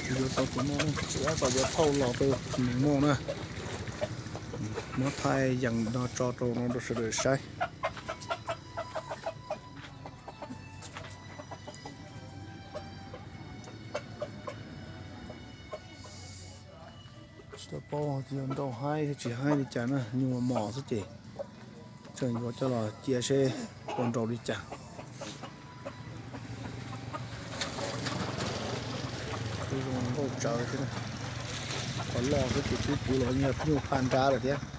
Yuav tau cov no na, tsis dab tau yuav thauj los rau nws noj na. Muab thaij yees no tso rau no rau sawv daws saib. Tsis tau paub tias yog nrau haib tsis haib li cas na, nyuj mos mos xwb ces tseem yuav coj los cia seb ua nrau li cas. Kuj zoo nkauj tsawv thiab, qhov loj xwb ces twb kwv los yog nyuj phaj nrab lawm thiab.